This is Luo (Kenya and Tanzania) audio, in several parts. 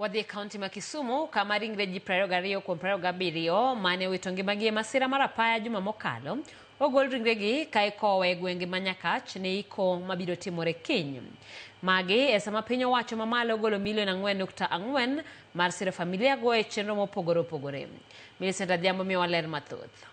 Wadhi e kaunti ma Kisumu kama ringre ji 22 kuom 27 mane owito ngimagi e masira mar apaya juma mokalo ogol ringregi ka ikowe e gwenge ma Nyakach ne iko mabiro timore kiny. Magi e sama piny owacho mamalo ogolo milion 4.4 mar siro familia go e chenro mopogore opogore. Millicent Adhiambo miyowa ler mathoth.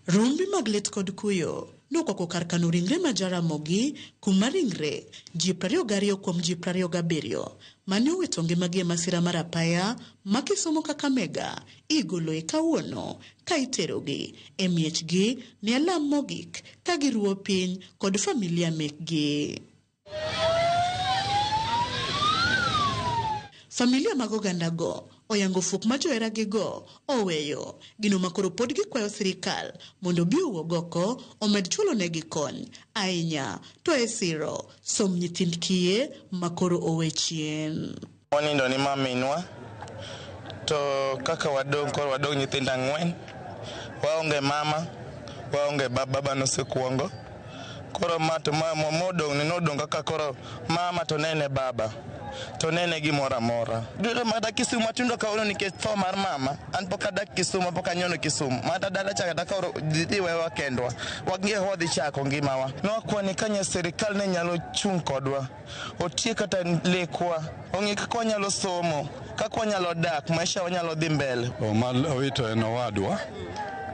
Rumbi mag lit kod kuyo nokwako kar kano ringre ma Jaramogi kuma ringre ji 22 kuom ji 27 mane owito ngimagi e masira mar apaya ma Kisumu Kakamega igoloe kawuono ka iterogi e miechgi ne alam mogik ka giruwo piny kod familia mekgi. Familia mag ogandago oyango fuok ma joheragigo oweyo, gino ma koro pod gikwayo sirikal mondo obi owuog oko omed chulonegi kony, ahinya to e siro somb nyithind kiye ma koro owe chien. Wanindo ni maminwa to kaka wadong' koro wadong' nyithindo ang'wen, waonge mama, waonge baba, baba nosekuongo. Koro ma to ma modong' ni nodong' kaka koro mama to nene baba to nene gimoro amora. Duto mata Kisumu atindo kawuono nikech tho mar mama, an pok adak Kisumu, pok anyono Kisumu. Mata dala cha kata koro dhi wewa kendwa. Wang'e wadhi chako ngimawa. Nwakwa ni ka sirikal ne nyalo chung' kodwa, otiek kata lekwa, ong'e kaka wanyalo somo, kaka wanyalo dak, maisha wanyalo dhi mbele. Ma owito en owadwa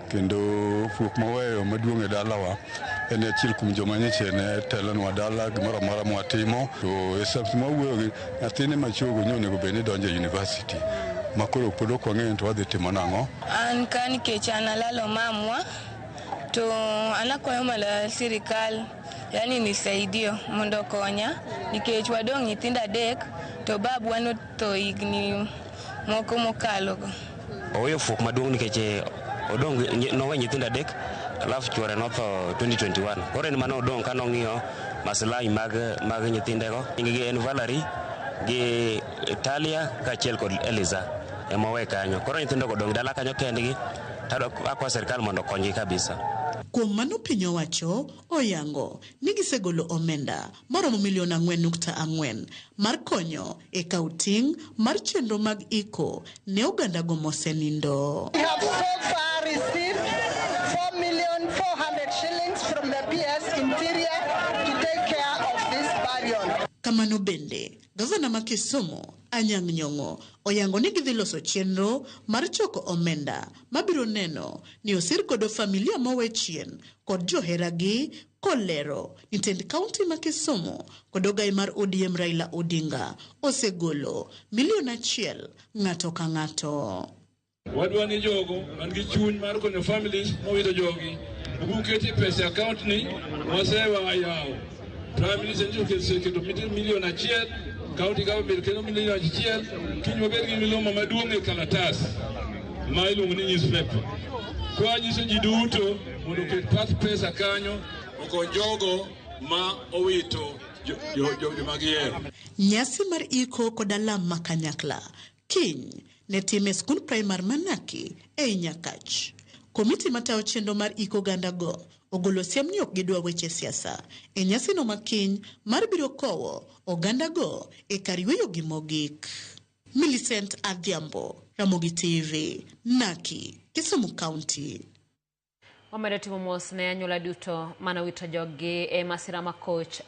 kendo fuok moweyo maduong' e dalawa en achiel kuom joma nyocha ne telonwa dala gimoro amora mwatimo to e seche mwawuoyo gi nyathine machogo nyo onego bed ni donjo e university ma koro pod ok wang'eyo ni to wadhi timo nang'o. An ka nikech an alalo mamwa to an akwayo mana sirikal yani nisaidie mondo okonya nikech wadong' nyithindo adek to babwa notho higni moko mokalo go. Oweyo fuok maduong' nikech odong' nowe nyithindo adek alafu chuore notho 2021. Koro en mane odong' ka nong'iyo maslahi mag nyithindego. Nying gi en Valerie gi Talia kaachiel kod Eliza ema owe kanyo. Koro nyithindogo odong' dala kanyo kendgi to akwa sirkal mondo okonygi kabisa. Kuom mano piny owacho oyango ni gisegolo omenda maromo milion 4.4 mar konyo e kawo ting' mar chenro mag iko ne ogandago mosenindo. We have so far received 4,400,000 shillings from the PS Interior to take care of this burial. Kamano bende, gavana ma Kisumu Anyang' Nyong'o oyango ni gidhi loso chenro mar choko omenda mabiro neno ni osir godo familia mowe chien kod joheragi kolero ni tend kaunti ma Kisumu kod ogai mar ODM Raila Odinga osegolo milion 1 ng'ato ka ng'ato. Wadwa ni jogo man gi chuny mar konyo families mowito jogi uketi pesa e account ni wasewa yawo. Prime Minister nyiso oseketo milion 1, county government kelo milion 1, kiny wabed gi miloma maduong' e kalatas ma iluongo ni newspaper. Kwa nyiso ji duto mondo oket path pesa kanyo okony jogo ma owito joma gihero. Nyasi mar iko kod alam ma kanyakla kiny ne tim e skund primar Manaki ei Nyakach. Komiti matayo chenro mar iko ogandago ogolo siem ni ok gidwa weche siasa e nyasino ma kiny mar biro kowo ogandago e kar yweyogi mogik. Millicent Adhiambo, Ramogi TV, Naki, Kisumu County. Wamedo timo mos ne anyuola duto mane owito joggi e masira ma koch.